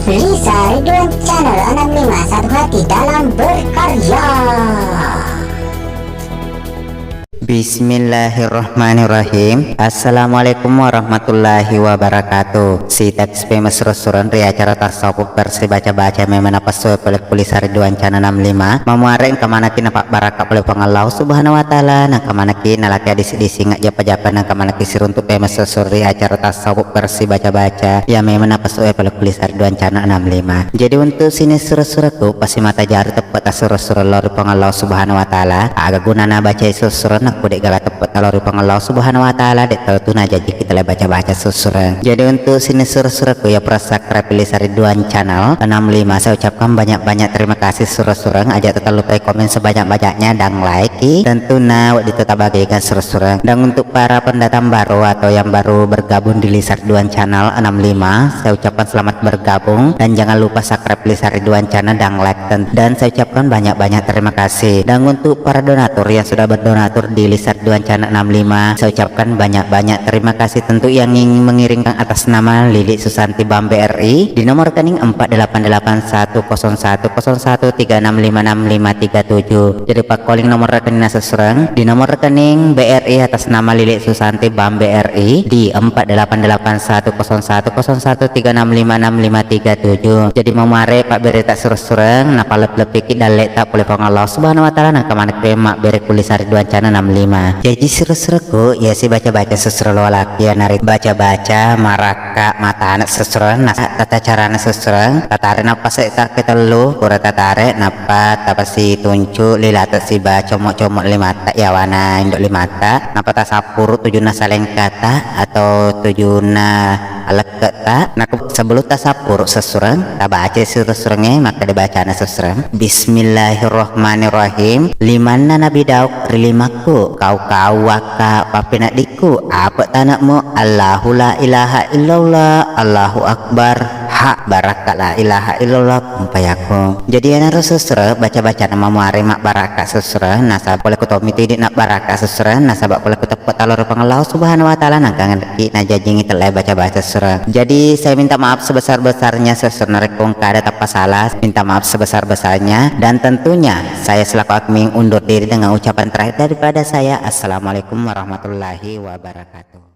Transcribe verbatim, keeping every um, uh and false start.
Lisa Ridwan Channel enam lima, satu hati dalam berkarya. Bismillahirrahmanirrahim. Assalamualaikum warahmatullahi wabarakatuh. Sita Spemeng sureng-sureng ri acara tasawuf versi baca-baca memeng napessu pole ku Lisa Ridwan Channel enam lima. Mamuare engka manekki napabbarakka pole Puang Allah Subhanahu wa Ta'ala, nengka manekki nalaki adisi-disi ngajjappa-jappa, nengka manekki siruntu pemeng sureng-sureng ri acara tasawuf versi baca-baca. Iya memeng napessu pole ku Lisa Ridwan Channel enam lima. Jadi untuk sining sureng-surengku, pasti mata jari teppe tassureng-sureng lao ri Puang Allah Subhanahu wa Ta'ala. Aga gunana bacai sureng-sureng nakko de'gaga teppe lao ri Puang Allah Subhanahu wa Ta'ala, de' tau tu najaji kita le baca-baca sureng-sureng. Jadi untuk sining sureng-surengku iya pura subscribe Lisa Ridwan Channel enam lima, saya ucapkan banyak-banyak terima kasih sureng-sureng. Aja' tau lupai komen sebanyak-banyaknya dan like i. Tentunya wedding tu tabagikan sureng-sureng. Dan untuk para pendatang baru atau yang baru bergabung di Lisa Ridwan Channel enam lima, saya ucapkan selamat bergabung dan jangan lupa subscribe Lisa Ridwan Channel dan like, dan, dan saya ucapkan banyak-banyak terima kasih. Dan untuk para donatur yang sudah berdonatur di Lisa Ridwan Channel enam lima, saya ucapkan banyak-banyak terima kasih. Tentu yang ingin mengirimkan atas nama Lili Susanti Bambe R I di nomor rekening empat delapan delapan satu kosong satu kosong satu tiga enam lima enam lima tiga tujuh. Jadi pakkoling nomor rekeningna sureng-sureng di nomor rekening B R I atas nama Lili Susanti Bambe R I di empat delapan delapan satu kosong satu kosong satu tiga enam lima enam lima tiga tujuh. Jadi mamuare pabbereta sureng-sureng, napalep-lepiki dalleta pole Puang Allah Subhanahu wa Ta'ala, nengka manekki mabbere ku Lisa Ridwan Channel enam lima. Jaji sureng-surengku, iya si baca-baca sureng-sureng lo laki, iyanaritu baca-baca marakka matana sureng-sureng, na tata carana sureng-sureng, tatare nappa se'ta ke tellu, pura tatare, nappa tapasi tuncu lilata siba commo'-commo' limata, yawana indo' limata, nappa tasappuru tujunna salengkata atau tujunna alekketa. Nako sebelum tasappuru sureng-sureng, tabaca sureng-surengnge, makkeda bacana sureng-sureng, Bismillahirrahmanirrahim. Limanna Nabi Daud ri limakku, kau-kau wakka pappeneddikku, ape' tane'mu, Allahu la ilaha illallah, Allahu akbar, ha barakka la ilaha illallah, kun fayakun. Jadi iyanaro sureng-sureng baca-bacana mamuare mabbarakka sureng-sureng, nasaba pole ku tommi tu idi' nabbarakka sureng-sureng, nasaba pole ku teppe lao ri Puang Allah Subhanahu wa Ta'ala, nengka ki najajingi tellai baca-baca sureng. Jadi saya minta maaf sebesar-besarnya sureng-sureng narekko engka ada tappa salah, minta maaf sebesar-besarnya, dan tentunya saya selaku admin undur diri dengan ucapan terakhir daripada saya, Assalamualaikum warahmatullahi wabarakatuh.